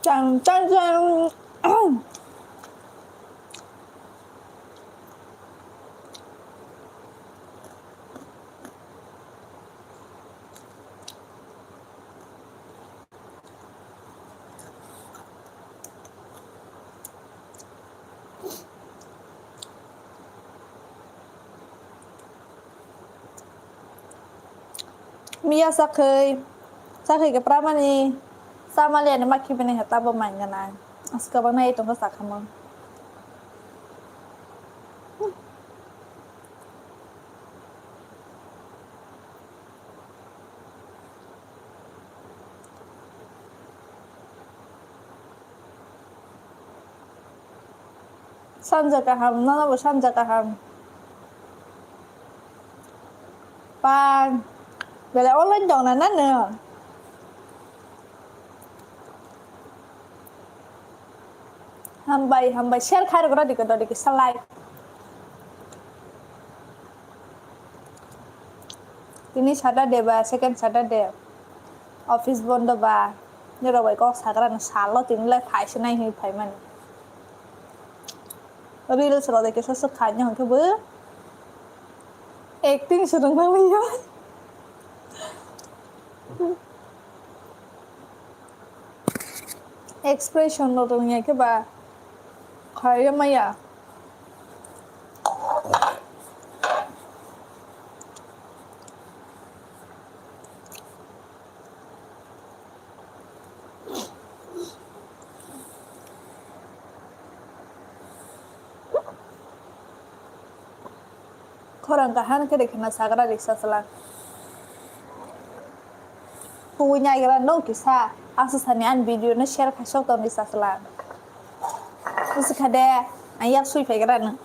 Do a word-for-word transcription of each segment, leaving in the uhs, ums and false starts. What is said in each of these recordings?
Chang, chang, chang. Miya sakhai, sakhai ke pramani, samaliani makhi bini heta bo mangana. Aska bana itu ke sakhamang. Sanja kaham, nono bo sanja kaham. Pang, belai online tong na nang no? Hambai, hambai, share khai rwgra dikhe, dodikhe salai. Tini Saturday ba, second Saturday. Office bondo ba. Nirok bai kok sagra no salo tini lai phai se nai hwnwi phai mani. Reels rok de kisa se khaina hwnkhe bo acting se rwng nang liya. Expression rok rwngya khe ba khairokmaya. Khorang kaham khe rikha na sagra riksa chwla. Twi naigra no kisa aswk sani ani video no share khai sok tong riksa chwla. Bwswk kha de ang yak sui phaigra no.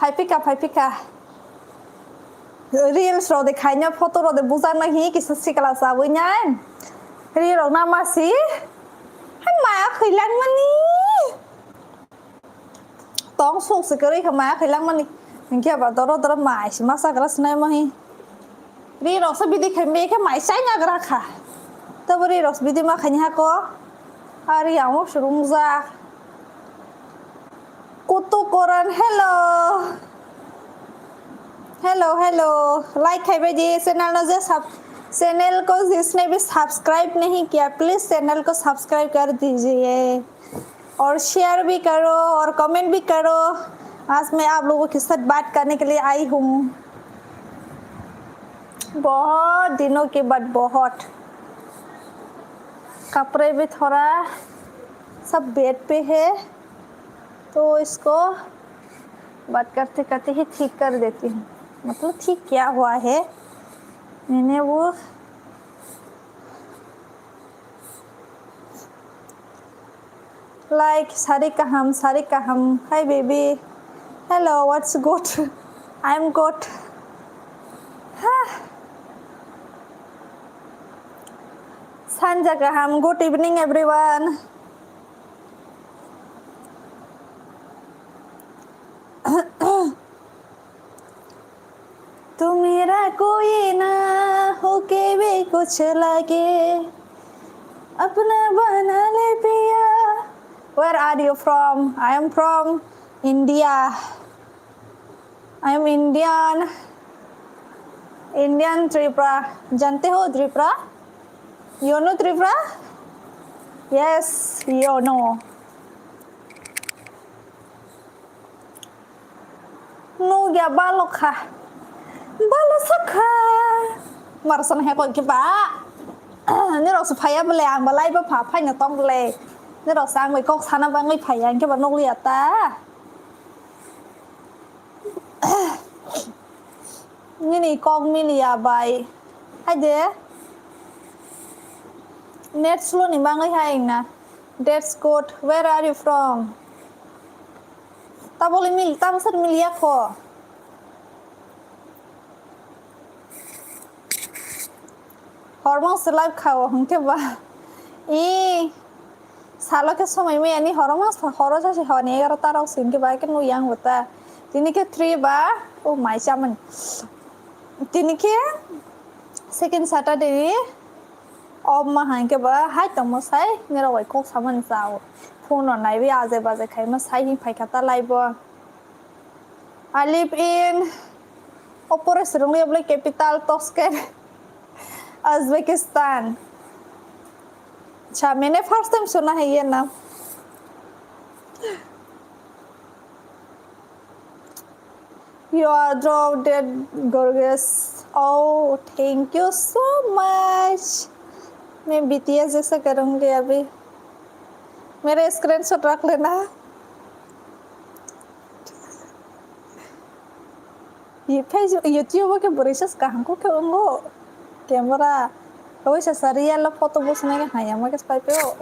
Phai phika, phai phika. Reels rok de khaina, photo rok de bujak na hi kisa sikla chabwi nai. Reel rok na masi. Hai maya khwi langmani. Tong suk se kwrwi kha maya khwi langmani. Hinkhe ba doro doro mai se ma chagra se nai ma hi. Reel rok se bidi khe me khe mai chai nagra kha. Tabo reel rok se bidi ma khaini ha ko. Ari amo swrwngjak. Kutu Koran, hello. Hello, hello. Like khai bai di channel no je sub-, channel ko jisne bhi subscribe nahi kiya, please channel ko subscribe kar dijiye. और share भी करो और comment भी करो। आज मैं आप लोगों के साथ बात करने के लिए आई हूँ। बहुत दिनों के बाद बहुत। कपड़े भी थोड़ा सब बेड पे है, तो इसको बात करते करते ही ठीक कर देती हूँ। मतलब ठीक क्या हुआ है, मैंने वो Like, sari kaham, sari kaham. Hi, baby. Hello, what's good? I'm good. Huh. Sanja kaham. Good evening, everyone. तू मेरा कोई ना होके भी कुछ लगे, अपना बना ले पिया। Where are you from? I am from India. I am Indian. Indian Tripura. जानते हो Tripura? You know Tripura? Yes, you know. Nugya balo kha. Balo sakha. Marasana he koi kiba. Nirok se phaya bole, ang ba lai ba pha, phaina tong bole. Norok sa ang bai kok sana bangwi phaiya, hwnkhe ba nukliya ta. Nini kok miliya bai. Haide. Net slow ni bangwi hai wngna. That's good. Where are you from? Tabole mil, tamo sar miliya kho. Hormang se live khao hwnkhe ba. I salo khe somai maya ni horo ma sa, horo sa se hor ni egarota rok se hwnkhe ba khe nui yang bo ta. Tini khe three ba, oh mai chamani. Tini khe second Saturday ni off ma hwnkhe ba hai tongmo sai nirok bai kok samani chao. Phone rok naiwi ajai bajai khaima sai hin phaikha ta live o. I live in Opore Sirungli Obli capital Tashkent, Uzbekistan. Cha, mene first time suna hai ye na. You are drop dead gorgeous. Oh, thank you so much. मैं बीटीएस जैसा करूँगी अभी। मेरा स्क्रीनशॉट रख लेना। Ye Facebook, YouTube o khe bwrwi se kaham khe wngo. Camera. Kaisa sa real o photo bwsnai khe haya ma khe pai peo.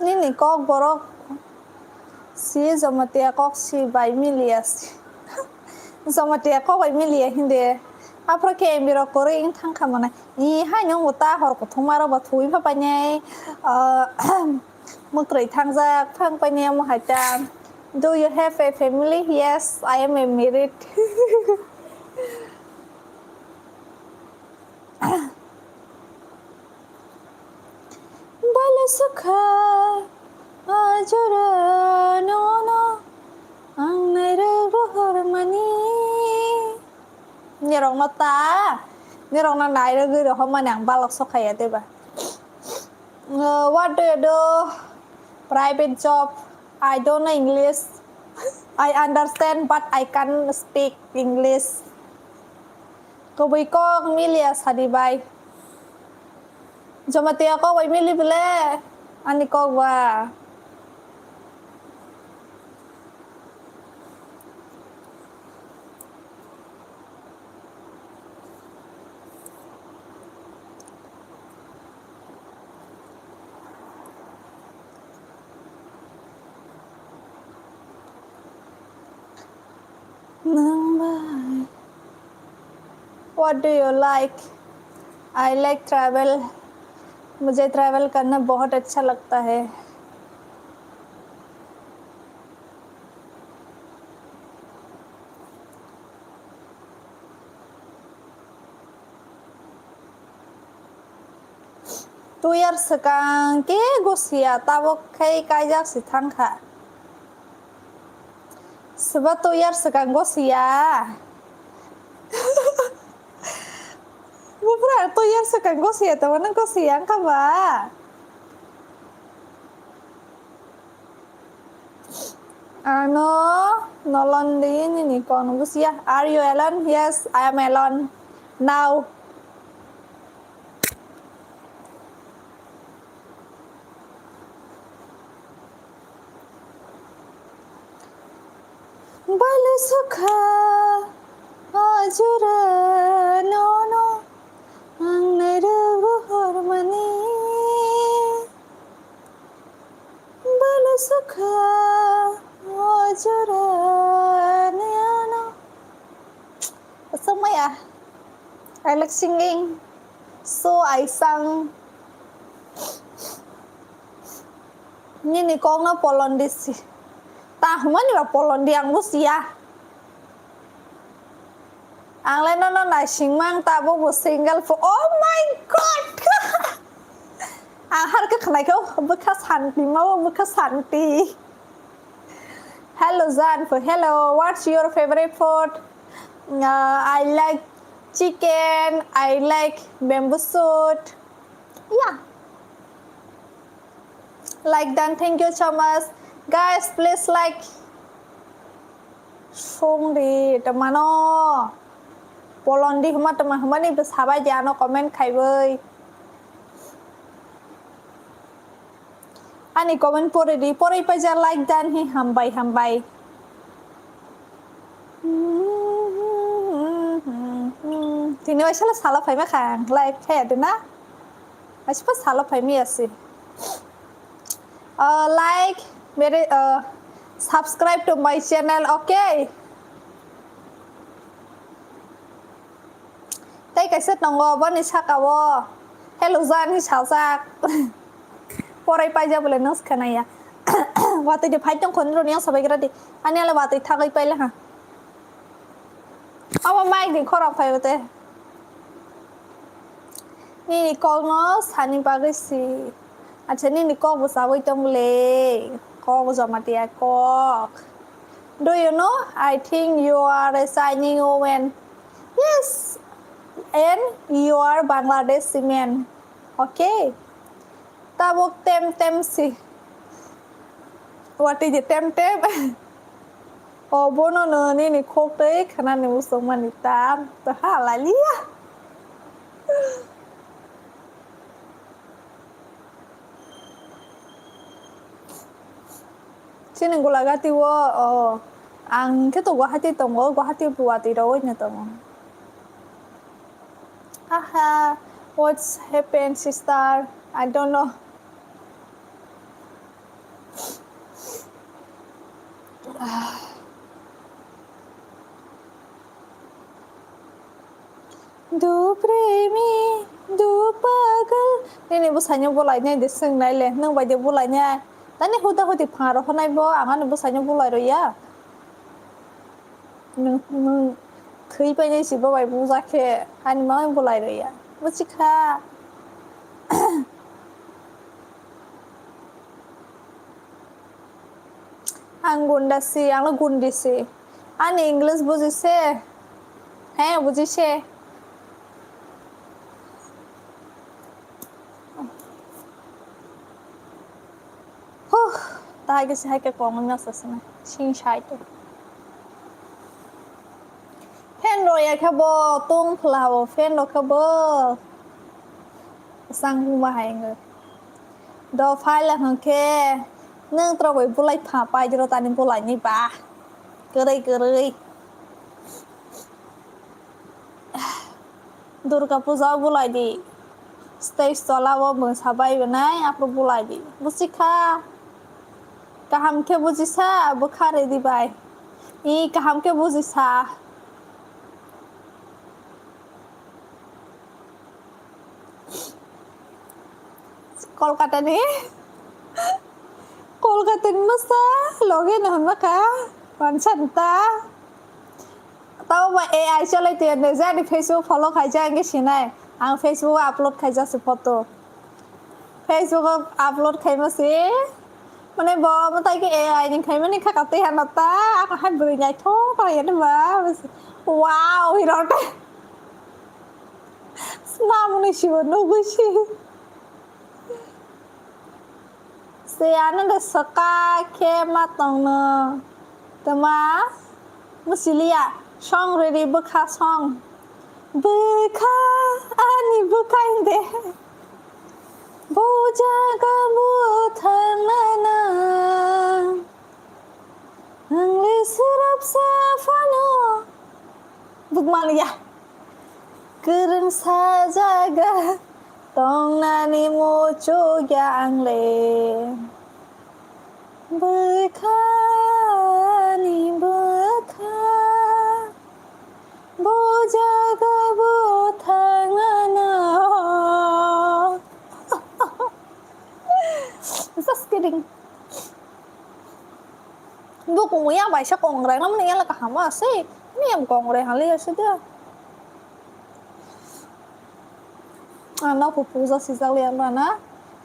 Nini kok borok si Jamatia kok si bai miliya si. Jamatia kok bai miliya hinde. Aphro khe M B rok kwrwi wng thang kha mwnai. Ni hai nung bo ta hor kuthuma rok bo thwi pha painai. Ah, mwtrwi thangjak phang painai omo hai ta. Do you have a family? Yes, I am a married. Bala sukha ajora nono ang nairok rohor mani. Nirok no ta, nirok no nairok gwi rohor mani ang balok sokha ya deba. Uh, what do you do? Private job. I don't know English. I understand, but I can't speak English. Kubui kok miliya sadi bai. Jamatia kok bai mili bele ani kok ba. Nang bai. What do you like? I like travel. मुझे ट्रैवल करना बहुत अच्छा लगता है। Two years swkang khe gosiya, tabuk khai kaijak se thang kha. Swba two years swkang gosiya. Bupra two years swkang gosiya, tamo nang gosiya wngkha ba? Ano nolondi nini kono busiya. Are you alone? Yes, I am alone now. Bale sukha ajora nono ang nairok rohor mani. Bala sukha ajora niyano. Aswk maya. I like singing. So I sang. Nini kokno polondi si. Tahumani ba polondi ang busiya. Ang le nono naisingmang tabuk bo single pho. Oh my God! Ang har khe khnaikhe bwkha santi ma o bwkha santi. Hello Jan pho. Hello, what's your favorite food? Uh, I like chicken, I like bamboo shoot. Yeah. Like done, thank you so much. Guys, please like. Songri, temano. Polondi huma tama humani bo sabai de ano comment khaibai. Ani comment pore di, pore paija like dan hi hambai hambai. Tini waisa sala phaima kha ang like khaya de na. Aspa sala phaimi asi. Uh, like, mere, uh, subscribe to my channel, okay? Tei kaisa tongo, boni saka o hello jani sajak. Porai paija bole nws khanaya. Watwi de phai tong khoni roni ang sabai gra di. Ani ale watwi thagwi paila ha. Abo mic ni khorang phai te. Nini kok no sani bagwi si. Acha nini kok bo sabwi tong le. Kok bo joma tiya kok. Do you know? I think you are a Chinese woman. Yes. And you are Bangladeshi man. Okay. Tabuk tem tem si. What is it? Tem tem. O bono no nini khok tei khanani musuk mani tam to halaliya. Chini Golagati o, o, ang khe to Guwahati tongo, Guwahati watwi rogwi no tongo. Aha, what's happened, sister? I don't know. Du premi, du pagal. Nini bwsaino bwlainai de swngnai le, nwng bai de bwlainai. Tani huda hudi pharo honai bo, ang ani bwsaino bwlai rw ya. Nwng, nwng thwi painai si bo bai buja khe, ani ma bwlai rw ya. Buchi kha. Ang gunda si, ang no gundi si. Ani English buji se? He, buji se. Huh, tai khe se hai khe kongwi masa sina. Sing sai to. Fan rw ya khe bo, tong phla bo, fan rw khe bo. Sang buma hai wngwi. Do phai le hwnkhe, nwng tok bai bulai pha pai jero tani bulai ni ba. Kwrwi kwrwi. Durga puja o bulai di. Stage tola o mwsa bai bwnai, aphuru bulai di. Busi kha. Kaham khe buji sa, bwkha ready bai. I kaham khe buji sa. Kolkata ni? Kolkata ni masa loge no hwnma kha. Mansa nta. Tamo ba A I cholai twi ne jani Facebook follow khaijak, ang khe sinai. Ang Facebook o upload khaijak se photo. Facebook o upload khaima se. Mane bo mwtai khe A I ni khaimani kha katwi hano ta. Ako hai bwrwi naithok khlai ya ba. Wow, hero ta. Mamuni sibo nugwi si. Se ano de saka khe ma tongno. Tama musiliya song ready bwkha song. Bwkha ani bwkha inde. Bo jaga bo thangnana. Ang le surap sa phano. Bukmaliya. Kwrwng sa jaga tongnani muchukya ang le. Bwkha ni bwkha, bo jaga bo thangnana. Just kidding. Bo kung yang bai sa kongrai lam ni yang la kaham ase. Ni yang kongrai hali ase dia. Ano pupuja sijak liya mana.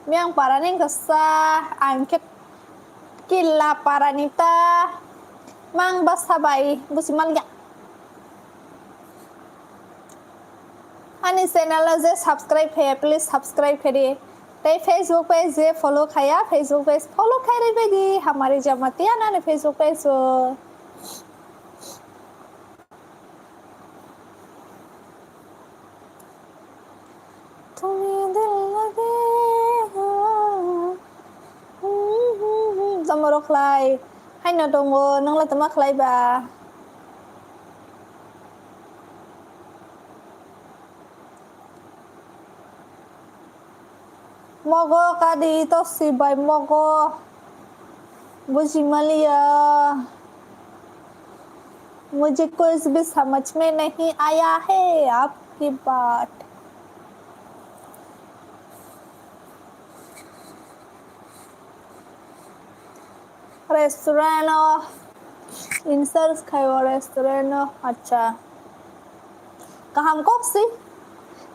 Miang parani kasa angke killa parani ta mang basa bai busi malya. Ani channel o je subscribe khaya, please subscribe khe di. Tei Facebook page je follow khaya, Facebook page follow khai ri bai di. Hamari Jamatia nani Facebook page o. Tumi dil lage ho. Tamo rok khlai. Haino tongo, nwng le tama khlai ba? Mogo kadi to si bai mogo. Buji maliya. Mujhe kuch bhi samajh mein nahi aaya hai aapki baat. Restaurant o in search khai o restaurant o, acha. Kaham kok si.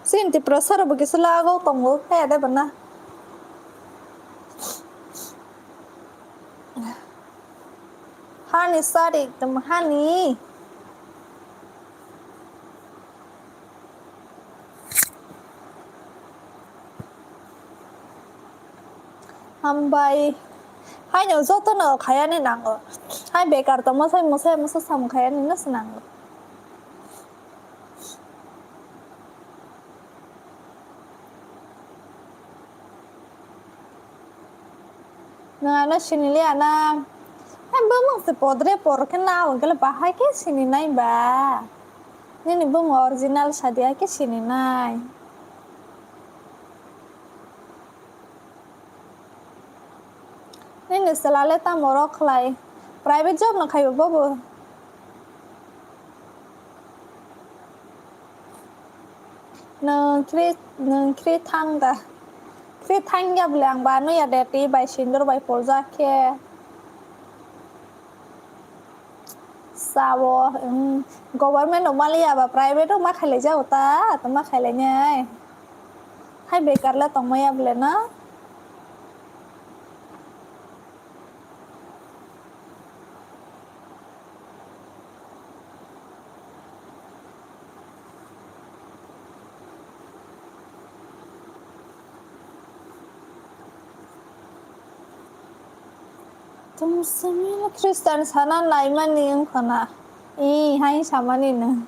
Sin Tiprasa rok bo kisa lago tongo, kaya de bana. Hani sari ekdom hani. Hambai. Haino jotono khayani nango. Hai bekar tongma sai mwsai mwsa samung khayani no swnango. Nwng ano siniliya na? Hai bumung se podre por khe na, o khe bahai khe sininai ba? Nini bumung original sadi hai khe sininai. Nini chwla le tamo rok khlai? Private job no khai bo bo? Nwng khri, nwng khri thang da? Khri thang ya bwle, ang ba nw ya de, twi bai sindur bai puljak khe. Sao, um, government rok maliya ba private rok ma khailai jago ta, to ma khailai nai. Hai bekar le tongmaya bwle na? Tum simi Christian sana naimani wngkha na? Ee, hai samani no.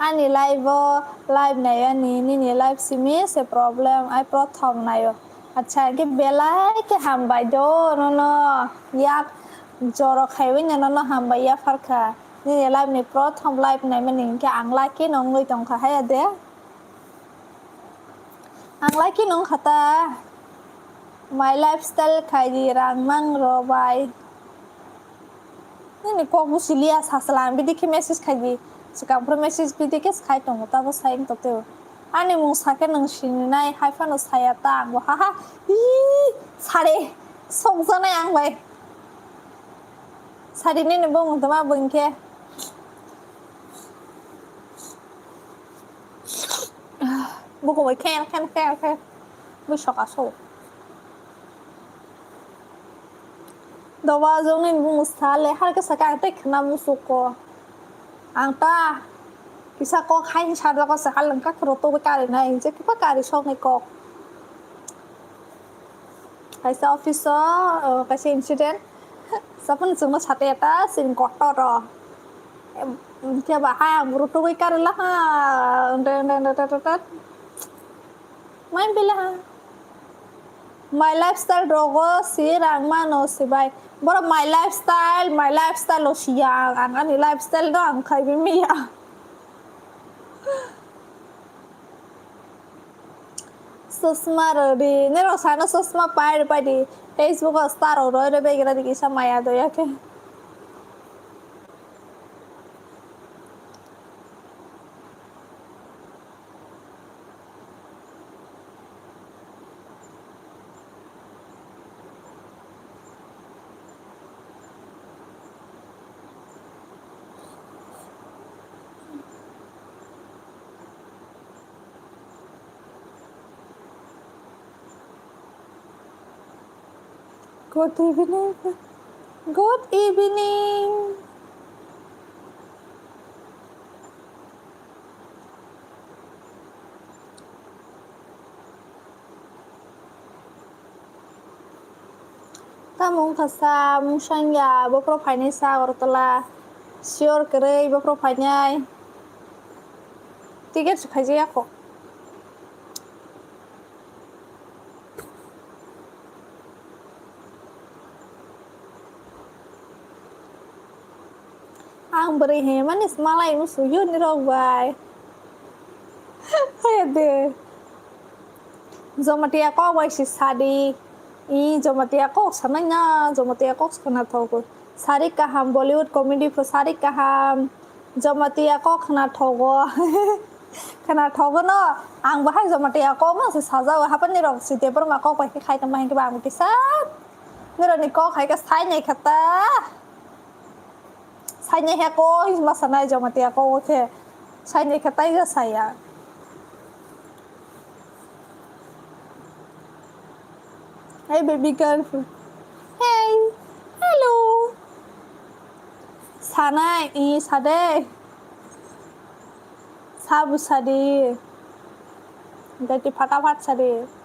Ani live o live nai ani, nini live simi se problem, ai prothom naio. Acha, hwnkhe belai khe hambai do nono, yak joro khaiwi no nono hambai yapharkha. Nini live ni prothom live naimani hwnkhe ang lucky no wngwi tongkha, haya de. Ang lucky no wngkha ta. My lifestyle khai di rang mang rw bai. Nini kok bo siliya sasala, ang bidi khe message khai di. Swkang phuru message bidi khe sai tongo, tabo sai wng tong teo. Ani mung sa khe nwng sininai, hai phano saya ta, ang bo ha ha. Ii, sare, sokjaknai ang bai. Sari nini bumung tongma bo hwnkhe. Buko bai khen, khen, khen, khen. Bui soka so. Doba jongni bumung sale, har khe saka ang tei khna musuko. Ang ta kisa kok haini sarjago se, halwng kakhro tobwi karinai, je kiba kari sokni kok. Kaisa office o, o, kaisa incident. Sapun chwngno sate ta, sini kotor o. Em, khe ba hai ang buru tubui karila ha. Ende, ende, ende, ende, ende. Mai bila ha. My lifestyle rogo si rang mano si bai. Boro my lifestyle, my lifestyle o si yang. Ang ani lifestyle no ang khai bi miya. Chosma rw di. Norok sano chosma pai rw pai di. Facebook o star rok roi rw begra di kisa maya doya khe. Good evening. Good evening. Tamo wngkha sa, mungsangya, bophro phainai sa Agartala. Sure kwrwi bophro phainai. Ticket se khaijak ya kho. Ang bwrwi he mani malai musuyo nirok bai. Haya de. Jomatia kok bai si sadi. I Jomatia kok sanai na, Jomatia kok khna thogo. Sari kaham, Bollywood comedy pho sari kaham. Jomatia kok khna thogo. Khna thogo no. Ang bahai Jomatia kok no se sajao, hapan nirok si Debbarma kok bai khai tong bai ke ba ang kisa. Nirok ni kok hai ka sai nai khata. Saini he ko, ma sanai Jomatia ko khe. Saini khe taiga saya. Hey, baby girl. Hey. Hello. Sanai, i sade. Sabu sadi. Dati fatafat sadi.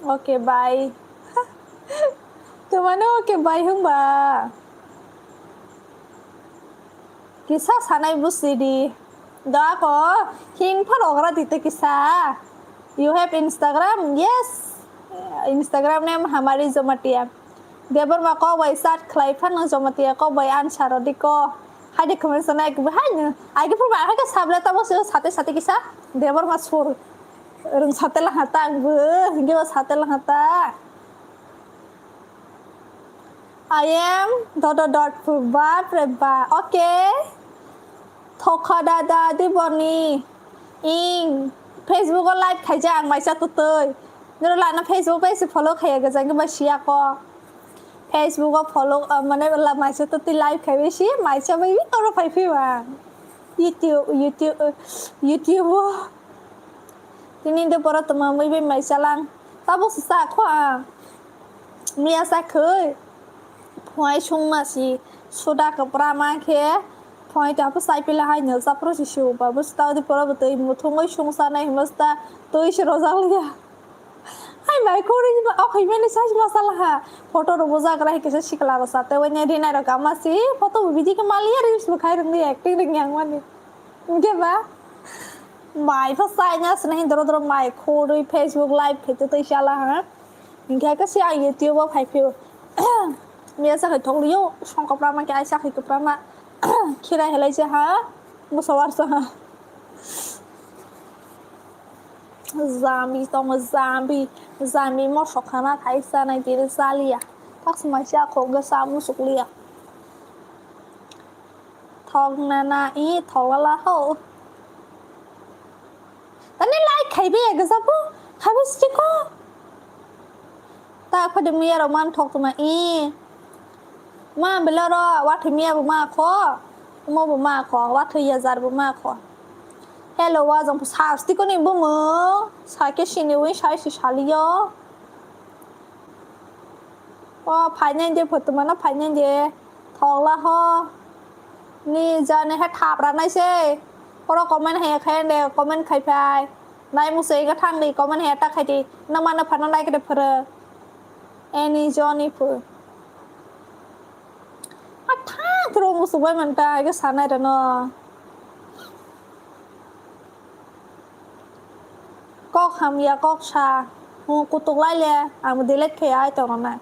Okay, bye. Tumano okay, bye hung ba. Kisa sanai busi di. Da ko, hing phar ogra dite kisa. You have Instagram? Yes. Instagram name Hamari Jomatia. Debbarma kok bai chat khlai phano Jomatia kok bai answer rw di ko. Hai de comment sanai ke hai no. Ai ke pura hai ke sabla tamo se sate sate kisa. Debbarma sur. Rung sate lang hata ang bu. Hingke ba sate lang hata. I am dot dot dot pu bap re ba. Okay. Thokha da da di boni. Ing. Facebook o live khaija ang maisa tutui. Nero lana Facebook page follow khaya gajang ba siya ko. Facebook o follow, ah, mane la maisa tutui live khaibe si maisa bai bi toro phai phi ba. YouTube, YouTube, YouTube o. Tini de pora tuma mui bai maisa lang. Tabo sa kho a. Miya sa khoi. Phoi sung ma si. Suda kapra ma khe. Phoi ta pha sai pila hai no sa pro si su ba. Bus ta de pora butoi muthung oi sung sa nai mas ta. Toi si rojak liya. Hai mai khori ba o khai mene sa ma sa la ha. Photo ro boja gra kisa sikla ro sa te wene ri nai ro kama si. Photo video ke maliya ri su khai rung acting ring yang mani. Hingke ba? Mai pha sai na sina hin doro doro mai khorwi Facebook live khe tei sala ha. Hingke ka si ang YouTube o phai phio. Miya sa khai thok liyo song kapra ma khe ai sa khai kapra ma. Khira helai se ha. Musa war sa ha. Zambi tong zambi. Zambi mo sokhana khai sa nai tiri saliya. Tak smai sa khok ga sa musuk liya. Thok na na i thok la la ho. Tani like khai be ga sa po. Khai be sti ko. Ta kho de miya ro man thok tuma i. Ma bela ro wa thwi miya bu ma kho. Mo bu ma kho. Wa thwi ya jar bu ma kho. Hello wa jong sa sti ko ni bu mo. Sa ke sini wi sa si saliyo. O phainai de photo mana phainai de. Thokla ho. Ni jani he thapra nai se. Oro comment he khe de comment khai phai. Nai mu se ga thang de comment he ta khai de. Na mana phana like de phara. Ani joni phu. A thang tro mu su bai man ta ga sanai rano. Kok hamya kok sa. Hung kutuk lai le, ang delete khe ai tong na.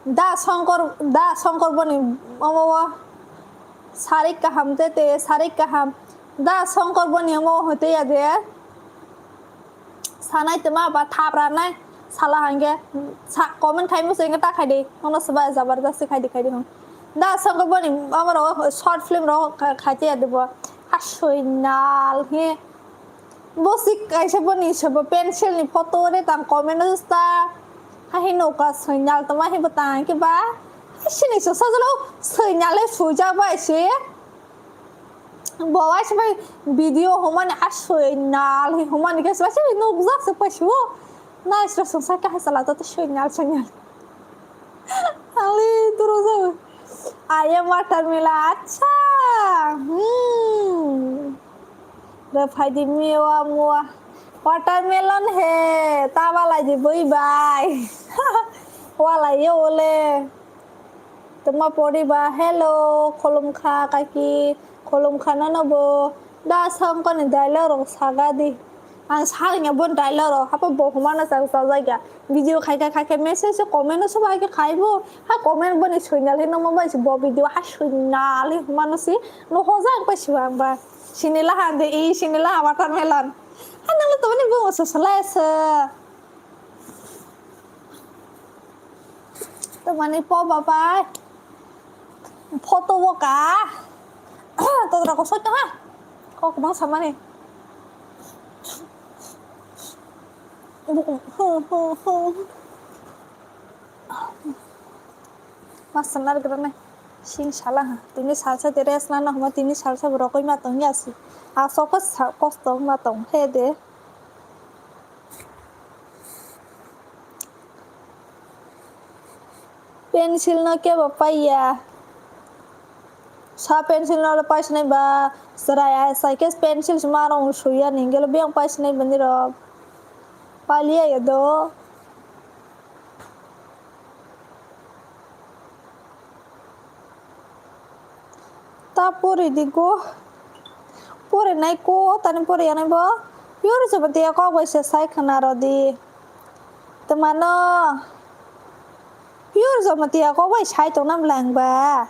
Da Songkor, da Songkor boni omo o. Sarik kaham te te, sarik kaham. Da Songkor boni omo hote ya de. Sanai tuma ba thapra nai. Sala hangge sa comment khai musu inge ta khai de. Ono seba jabardasti khai de khai de hung. Da Songkor boni amaro short film ro khai te ya de bo. Asoi nal he. Bo si kaisa boni sebo pencil ni photo re tang comment o sta. Ha he noka soi nal toma he bo tang ke ba. Sini so sajalo soi nal le soi ja ba se. Bo waisa bai video humani asoi nal hi humani khe waisa bai nukjak se paisi o. Naisra songsa khe hasala to soi nal soi nal. Ali duro jao. I am watermelon. Acha. Hmm. Re phaidi miwa muwa. Watermelon he. Taba lai di bui bai. Wala yo ole. Tuma poriba, hello, khulumkha kaki, khulumkha nono bo, da songkoni dialogue rok saga di. Ang sa wngya bo dialogue rok, hapo bo humano chang chajagya. Video khaikha khaikha message se comment o sobai khe khaibo. Ha comment boni soinal hinwi nokma bai se bo video ha soinal hinwi humano se. No hoja ang pai siwa ang ba. Sini laha de i, sini laha watermelon. Ha nang to ni bo so salai se. Tamani po babai. Photo o ka. Todra ko soi ha. Kok bang samani. Master nar grane. Sing sala ha. Tini salsa tere asna no homa tini salsa borok koi ma tong yasi. Asok ko sa-, kosto ma tong. He de. Pencil no kebo paiya. Sa pencil no le paisinai ba, chwrai asai khe pencil se ma rong suya ni, hingke le biyang paisinai bini rok. Paliya ya do. Ta pori di go. Pori nai ko, tani pori ya nai bo. Pure Jamatia kok bai se sai khna ro di. Tma no. Pure Jamatia kok bai sai tong nam lang ba.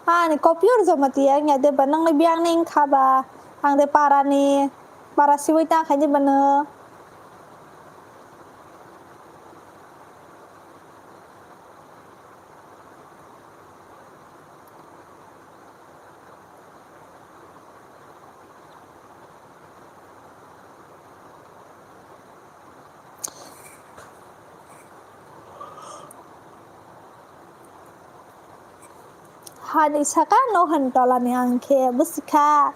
Ani kok pure Jamatia wngya de ba nang ni biyang ni wngkha ba. Ang de para ni. Para siwi ta khai di ba no. Hani saka no han tola ni ang khe bwswkha.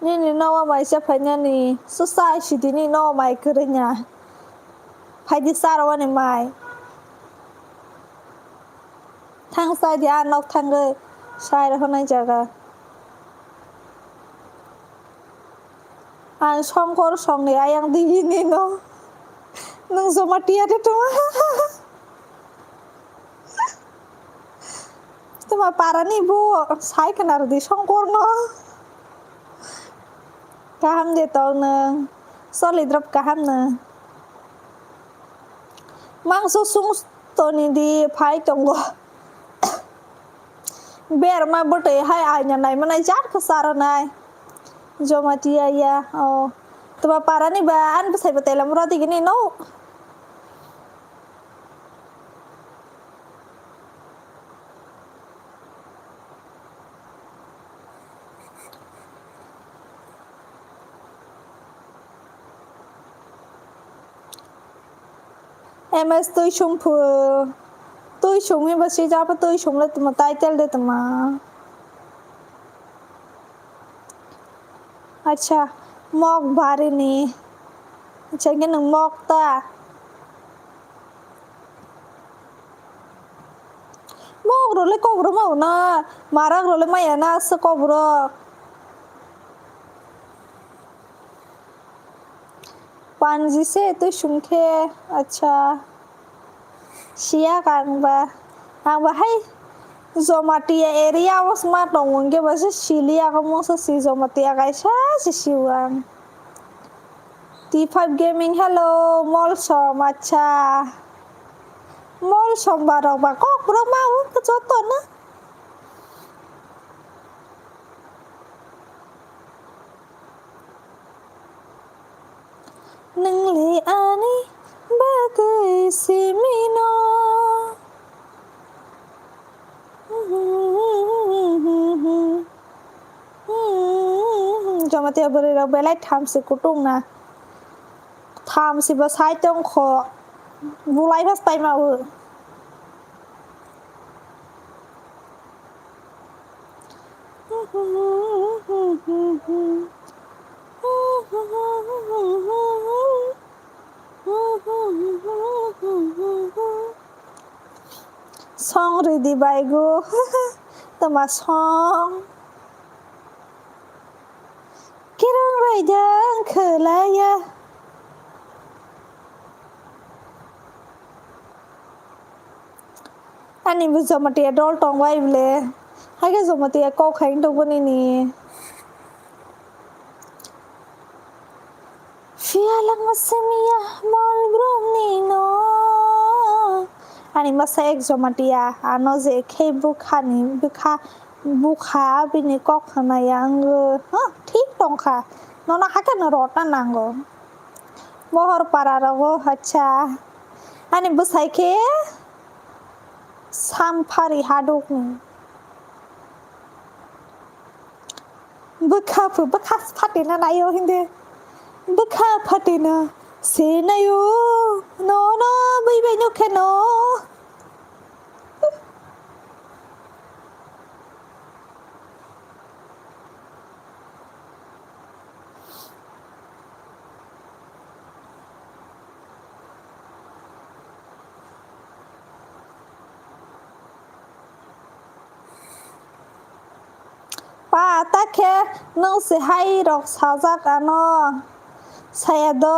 Nini nogo mai se phainani, susa sidini nogo mai kwrwngya. Phaidi charwani mai. Thang chai di, a nok thangwi chai rw hwnai jaga. Ang songkor songni ayang digini no. Nwng Jamatia de tong. Tuma parani bo sai khna rwdi songkorno. Kaham de tong nwng. Solidrop kaham nwng. Mangso sung toni di phai tongo. Berma bwtwi hai aina naimanai jat khe charonai. Jamatia ya. Oh. Tuma parani ba ani bwsai bwtailam rw digini no. M S Tuisum phu, Tuisum hi ba swijak, Tuisum le tuma title de tuma. Acha, mok barini. Acha, hingke nwng mok ta. Mok rok le kok rok ma una, marak rok le maya na se kok rok. Panji se twi sum khe, acha. Siya kang ba, ang ba hai Jamatia area o sma tongo hingke ba se siliya kamo se si Jamatia kaisa se siwang. T five Gaming, hello, Molsom, acha. Molsom ba rok ba kok bro ma o joto na. Nwng le ani bagwi simino. Jamatia bwrwi rok belai thamsi kutung na. Thamsi bo sai tong kho. Bulai bas pai ma o. Song ridi baigo. Tama song. Kirang raidang khalaya. Ani bo Jamatia dol tong bai bole. Hai khe Jamatia kok hai wng tong bo nini. Masa ek jomatia, ano je khe bwkhani, bwkha, bwkha bini kok khwnaya wngwi, huh, thik tongkha. Nono hakhe no rotna nango. Mohor para rogo, acha. Ani bwsai khe Samphari hadukni. Bwkha phu-, bwkha phatina naio hindi. Bwkha phatina se naio. No, no, bui bai nukhe no. Pa, ta khe nwng se hai rok sajak ano. Saya do,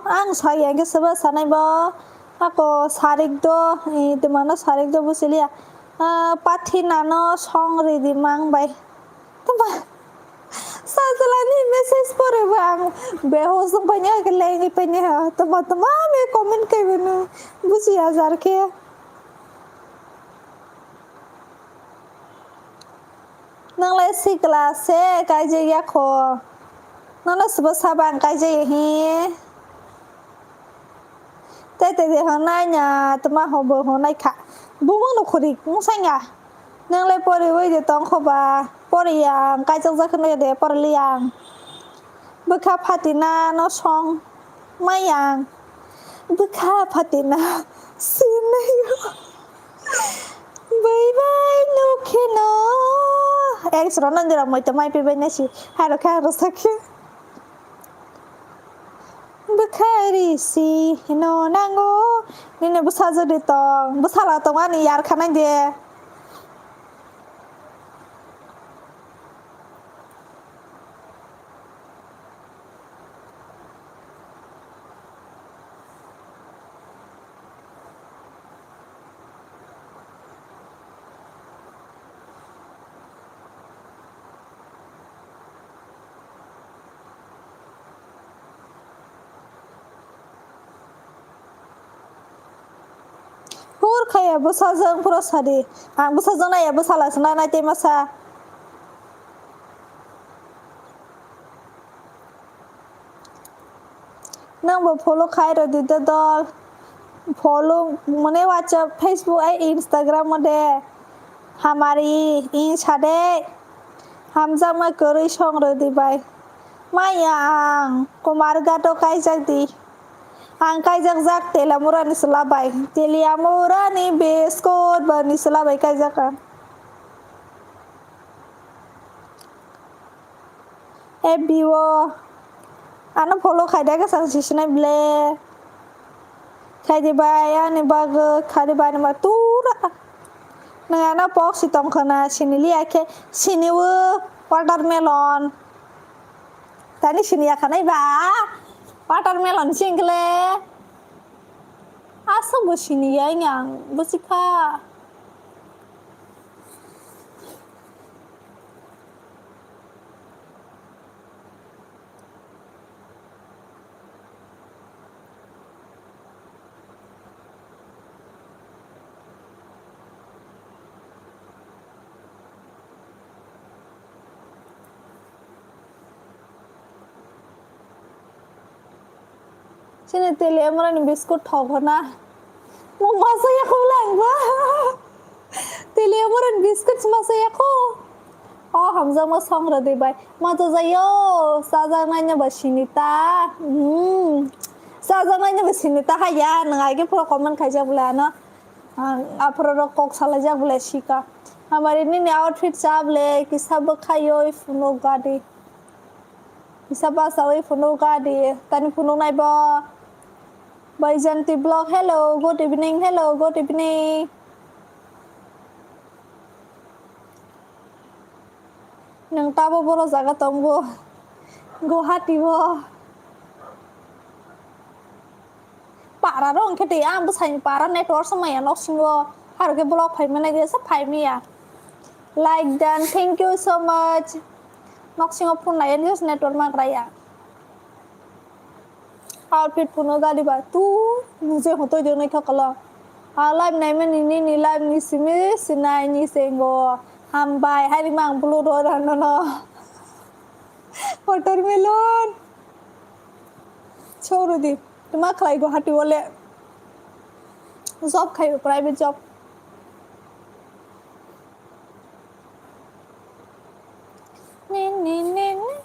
ang saya khe sobo sanai bo. Ako sarik do, eh, twmano sarik do buchiliya. Ah, pathi nano song ridi mang bai. Tama, sajlani message pore bo ang behos wng paini ha, khe lengwi paini ha. Tama, tama me comment kai bini. Buchi hajar khe. Nang lai sikla se kaijak ya kho. Nang lai sobo saba ang kaijak ya hi. Tei tei de honai nya, tama hobo honai kha. Bumung no khuri, mung sanya. Nang lai pori oi de tong kho ba. Pori yang, kaijak jak no de, pori li yang. Bwkha phatina no song. Mayang. Bwkha phatina. Sinai. Bye bye, nukhe no. Ek soro nang dira moi to mai pe bai nasi. Haro kha ro sakhe. Bwkha risi no nango. Nini bwsajwk de tong. Bwsala tong ani yar khanai de. Hur khaya bwsajwk phuru sadi. Ang bwsajwk naiya bwsala se nanai tei masa. Nwng bo follow khai rw di dodol. Follow mane WhatsApp, Facebook ai Instagram o de. Hamari in sade. Hamjakma kwrwi song rw di bai. Maya ang Kumar Gato kaijak di. Ang kaijak jak Teliamura ni sla bai. Teliamura ni biscuit ba ni sla bai kaijak ang. F B o. Ano follow khai da khe sang sisinai ble. Khai di bai ani bagwi, khai di bai ani bagwi tura. Nang ano pok si tong khana sini liya khe sini o watermelon. Tani sini ya khanai ba watermelon singkle. Asa bo sini ya yang bo sikha. Chini Teliamura ni biscuit thok hona. Mo masa ya ko lang ba. Teliamura ni biscuit masa ya ko. O hamjakma song rw di bai. Ma to jayo, sajak naina ba sini ta. Hmm. Sajak naina ba sini ta ha ya, nang ai khe pura comment khaijak bwle ano. Ang aphuru rok kok salaijak bwle sika. Hamari nini outfit cha bwle, kisa bwkhayoi phunuk gadi. Kisa basawi phunuk gadi. Tani phunuk nai bo. Baijanti Vlog, hello, good evening, hello, good evening. Nwng tabo boro jaga tongo. Guwahati o. Para ro hwnkhe tei ang bwsai ni para network se maya nok singo. Haro khe vlog phai manya khe se phai maya. Like done, thank you so much. Nok singo phone nai ani se network ma kwraya. Outfit phunuk gadi ba tu nujui hotoi de naithok kala. A live naimani nini live ni simi sinai ni sengo. Hambai, hai rima ang blue ro rano no. Watermelon. Choro di. Tuma khlai Guwahati wale. Job khai, private job. Ni, ni, ni, ni.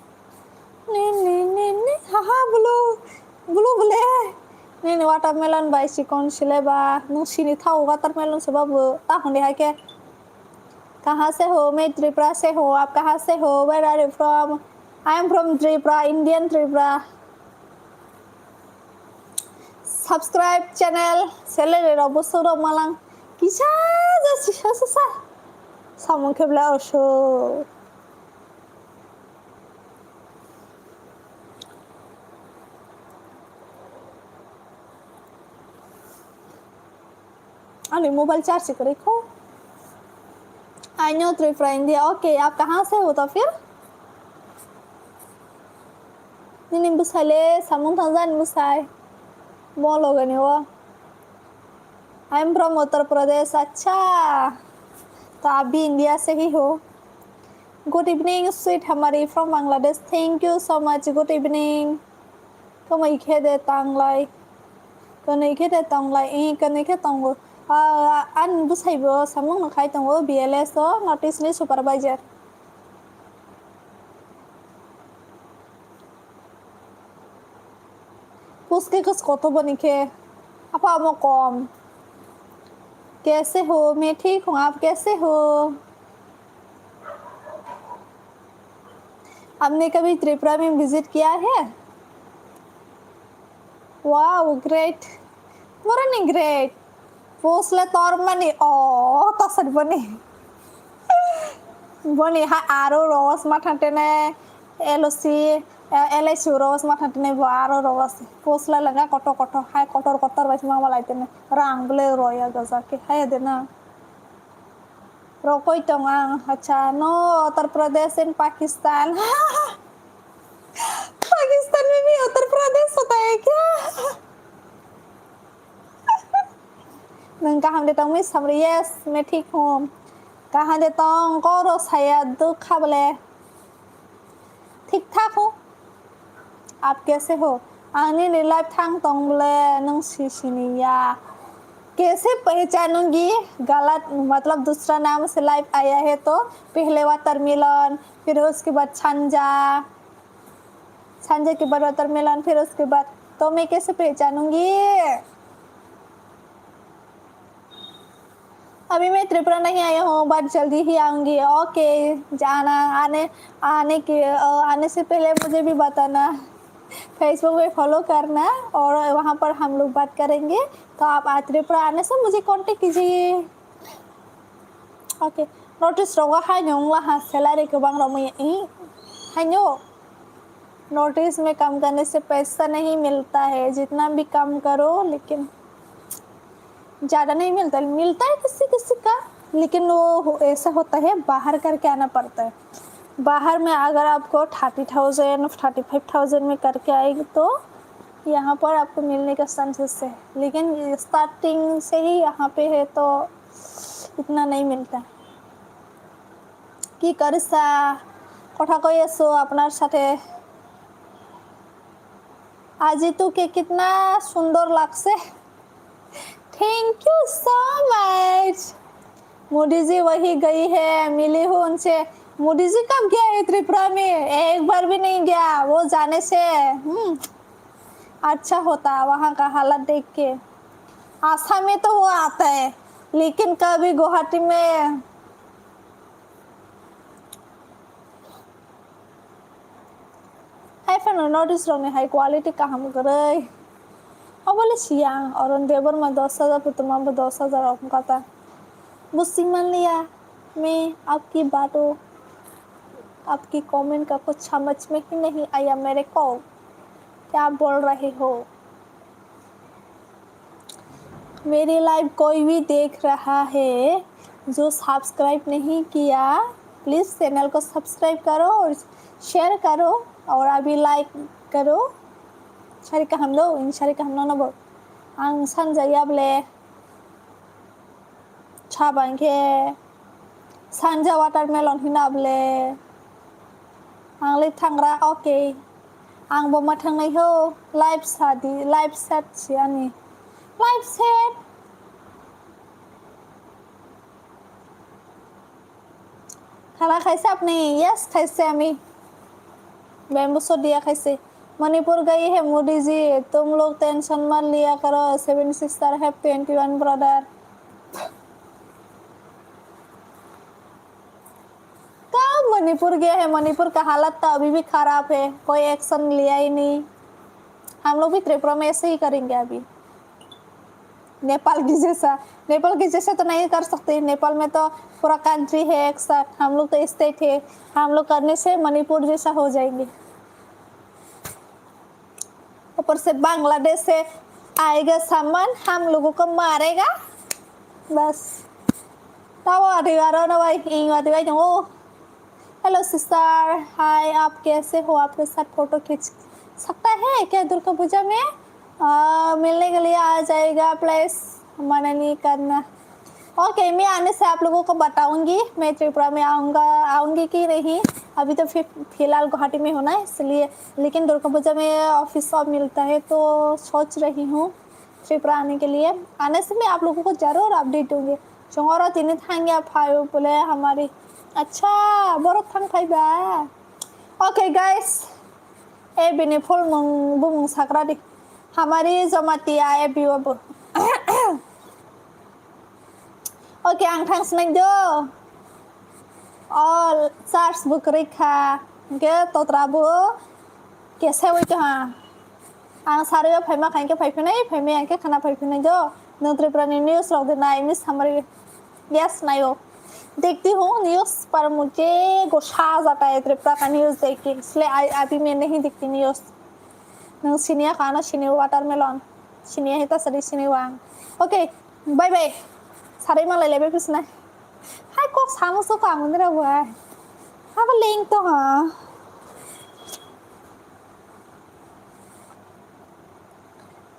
Ni, ni, ni, ni. Haha, blue. Blue bole. Ni, ni, watermelon bai sikon sile ba. Nung sini thao watermelon se ba bo. Ta hon de hai ke. Kaha se ho? Main Tripura se ho. Aap kaha se ho? Where are you from? I am from Tripura, Indian Tripura. Subscribe channel, salary rok bo soro malang. Kisa ja sisa sasa. Samung khe bla oso. Ani mobile charge kwrwi kho. I know Tripura India. Okay, aap kahan se ho to phir? Nini bwsai le samung thangjani bwsai. Mo loge ni o. I am from Uttar Pradesh. Acha. To aap bhi India se hi ho. Good evening, sweet Hamari from Bangladesh. Thank you so much. Good evening. Kwmwi khe de tanglai. Kwnwi khe de tanglai. Ee, kwnwi khe tongo. Ah, ani bwsai bo samung no khai tongo, B L S o, notice ni supervisor. Puske kus koto boni khe. Apa amo kom. Kaise ho? Main thik hu, aap kaise ho? आपने कभी त्रिपुरा में विजिट किया है? Wow, great. More than great. Post le tor mani, oh, ta sar boni. Boni ha aro ros ma thante ne, L O C, eh, L I C ros ma thante ne bo aro ros. Post le langa kotor kotor, hai kotor kotor bai ma malai tene. Rang ble roya gaza ke, hai de na. Rokoi tong ang, acha, no, Uttar Pradesh in Pakistan. Pakistan mein bhi Uttar Pradesh hota hai kya? Nwng kaham de tong mi samri? Yes, main thik hu. Kaham de tong, koro saya dukha bole. Thik thak ho. Aap kaise ho? Ang nini live thang tong bole nwng si sini ya. Kaise pehchanungi? Galat, matlab dusra naam se live aaya hai to pehle watermelon, phir uske baad chanja, chanja ke baad watermelon, phir uske baad to main kaise pehchanungi? अभी मैं त्रिपुरा नहीं आया हूँ, but जल्दी ही आऊँगी। ओके, जाना, आने, आने के, अ, आने से पहले मुझे भी बताना। Facebook पे फॉलो करना और वहाँ पर हम लोग बात करेंगे। तो आप आ, त्रिपुरा आने से मुझे कांटेक्ट कीजिए। ओके, नोटिस रोगा हाय न्योंगला हाँ, सैलरी के बांग रोमो ये, ई, हाय न्यो। नॉर्थ ईस्ट में काम करने से पैसा नहीं मिलता है, जितना भी काम करो, लेकिन ज़्यादा नहीं मिलता। मिलता है किसी किसी का, लेकिन वो हो-, ऐसा होता है, बाहर करके आना पड़ता है। बाहर में अगर आपको thirty thousand, thirty five thousand में करके आएगी, तो यहाँ पर आपको मिलने का चांसेस है, लेकिन स्टार्टिंग से ही यहाँ पे है, तो इतना नहीं मिलता। কি করিছা? কথা কৈ আছো আপোনাৰ সাথে। আজি তোকে কিতনা সুন্দৰ লাগছে। Thank you so much। Modi जी वही गई है, मिली हूँ उनसे। मोदी जी कब गया है त्रिपुरा में? एक बार भी नहीं गया, वो जाने से। हम्म, अच्छा होता वहाँ का हालत देख के। आसाम में तो वो आता है, लेकिन कभी गुवाहाटी में Hai phano notice rokni hai quality kaham kwrwi. Obole siyang, Arun Debbarma dos hajar, Putuma bo dos hajar rok kata. Busi manliya, main aapki baat ho, aapki comment ka kuch samajh mein hi nahi aaya mere ko. Kya bol rahe ho? मेरी लाइव कोई भी देख रहा है जो सब्सक्राइब नहीं किया, please channel को सब्सक्राइब करो और शेयर करो और अभी लाइक करो। Sari kaham do, ini sari kaham no no bo. Ang sanja ya ble. Habang khe sanja watermelon hina ble. Ang le thangra, okay. Ang bo ma thangnai ho. Live sadi, live set si ani. Live set. Khana khaise apni? Yes, khaise ami. Bamboo shoot diya khaise. Manipur gayi hai Modi ji, tum log tension mat liya karo, seven sister have twenty one brother. Kab Manipur gaya hai, Manipur ka halat to abhi bhi kharab hai, koi action liya hi nahi. Hum log bhi Tripura mein aise hi karenge abhi. Nepal की जैसा, नेपाल की जैसा तो नहीं कर सकते। नेपाल में तो पूरा कंट्री है एक साथ, हम लोग तो स्टेट है। हम लोग करने से मणिपुर जैसा हो जाएंगे। ऊपर से बांग्लादेश से आएगा सामान, हम लोगों को मारेगा। बस। Tawa adi aro na bai, ing adi bai, oh. Hello sister, hi, आप कैसे हो? आपके साथ फोटो खींच सकता है क्या दुर्गा पूजा में? आ, मिलने के लिए आ जाएगा, प्लीज मना नहीं करना। ओके, मैं आने से आप लोगों को बताऊंगी, मैं त्रिपुरा में आऊँगा, आऊँगी कि नहीं। अभी तो फिर फिलहाल गुवाहाटी में हूँ ना, इसलिए। लेकिन दुर्गा पूजा में ऑफिस सब मिलता है, तो सोच रही हूँ त्रिपुरा आने के लिए। आने से मैं आप लोगों को जरूर अपडेट दूंगी। Chwng oro tini thangya phaio bole hamari. Acha, borok thang phaiba. Okay, guys. Abini full mung bumung sakra di. Hamari Jamatia abi o bo. Okay, ang thang sinai do. All charge bo kwrwi kha. Hwnkhe totra bo keseui tongha. Ang sarui o phaima khankhe phaiphinai, phaimai hwnkhe khana phaiphinai do. Nwng Tripura ni news rok de nai, miss hamari. Yes, naio. देखती हूँ news, पर मुझे गुस्सा आ जाता है त्रिपुरा का news देख के, इसलिए आ-, अभी मैं नहीं देखती news. Nwng siniya kha ano sini watermelon. Siniya hita sari sini wang. Okay, bye bye. Sarai malai lebe pisna. Hai kok samu so ka mundra wa. Haba leng to ha.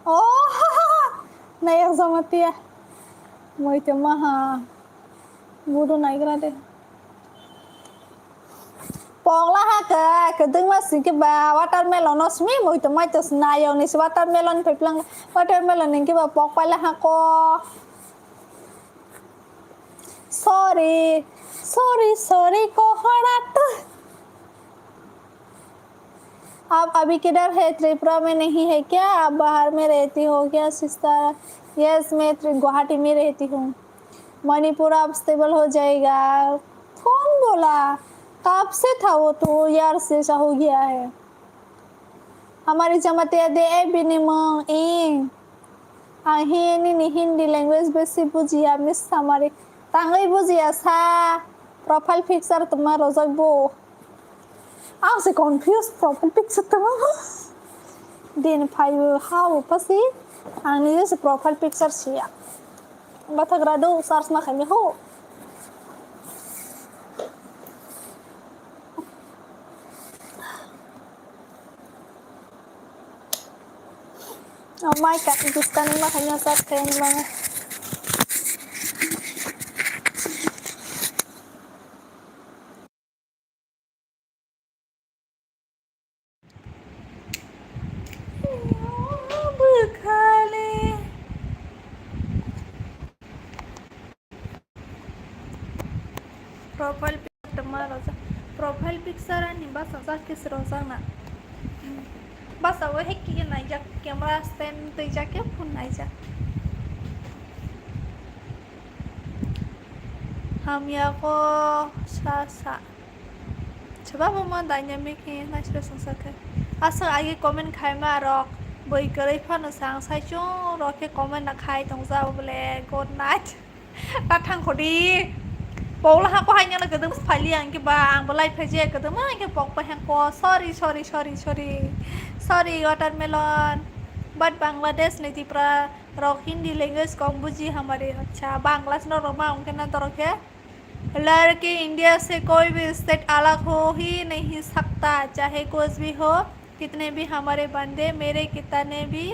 Oh, nayak Jamatia. Moi to maha. Budu naigra de. Pogla ha ka, kwdwngma singke ba watermelon no simi moi to mai to snayong ni si watermelon pheplang watermelon ni ke ba pok paila ha ko. Sorry, sorry, sorry, ko hora tu. आप अभी किधर है? त्रिपुरा में नहीं है क्या? आप बाहर में रहती हो क्या, सिस्टर? यस, मैं त्रि-, गुवाहाटी में रहती हूँ। मणिपुर अब स्टेबल हो जाएगा। कौन बोला? कब से था वो तो यार, से ऐसा हो गया है। हमारी जमातिया दे ए बिनिमो ing. Ang hi nini Hindi language besi bujiya, miss samari. Tangwi bujiya sa. Profile picture tuma rojak bo. Ang se confuse profile picture tuma. Din phayu hao pasi. Ang ni se profile picture siya. Bathagra do search ma khaimi ho. Oh my God, gusto ni makanya sa kaya ni mga. Bukhali. Profile picture tongma rojak. Profile picture ani basa jak khe se rojak na. Basa o hai khe naijak, camera stand twijak khe phone naijak. Hamya ko sa sa. Chwbabo ma dynamic khe naisle songsa khe. Aswk agi comment khaima rok bui kwrwi phano sang saichung rok khe comment na khai tongjak bole. Good night. Ta thang khodi. Pogla ha ko haino kwdwng phali ang khe ba, ang bo lai phaji kwdwng ma khe pok pa hang ko. Sorry, sorry, sorry, sorry. Sorry, watermelon. But Bangladesh ni Tripura rok Hindi language kom buji hamari. Acha, Bangladesh no rok ma ong khe na dorok khe. लड़के इंडिया से कोई भी स्टेट अलग हो ही नहीं सकता, चाहे कुछ भी हो, कितने भी हमारे बंदे मेरे, कितने भी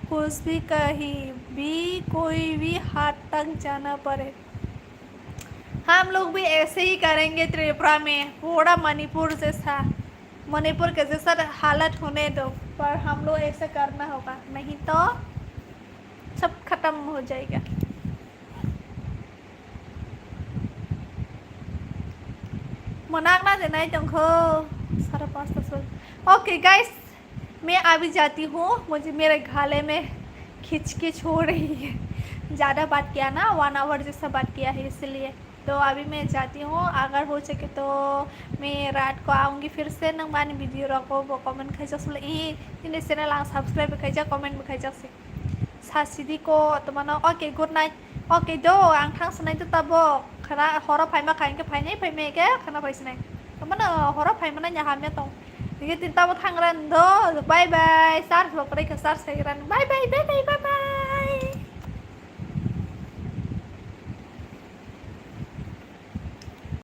कुछ भी कहीं भी कोई भी हद तक जाना पड़े। हम लोग भी ऐसे ही करेंगे त्रिपुरा में, पूरा मणिपुर जैसा, मणिपुर के जैसा हालत होने दो, पर हम लोग ऐसा करना होगा, नहीं तो सब खत्म हो जाएगा। Mwnakna de nai tongkho, sara panchta soi. Okay guys, मैं अभी जाती हूँ, मुझे मेरे गले में खिचखिच हो रही है, ज़्यादा बात किया ना, वन आवर जैसा बात किया है इसलिए। तो अभी मैं जाती हूँ, अगर हो सके तो मैं रात को आऊँगी फिर से। Nang bani video rok bo comment khaijak sule i, ini channel ang subscribe khaijak, comment bo khaijak si. Sasidi ko tomano, okay, good night. Okay do, ang thang sanai to tabo. Khana horo phaima khain ke phainai phaimai ke khana phaisinai. Tomano horo phaima nai hamya tong. Nige tin tabo thang ran do. Bye bye. Sar bo kore ke sar sai ran. Bye bye, bye bye, bye bye.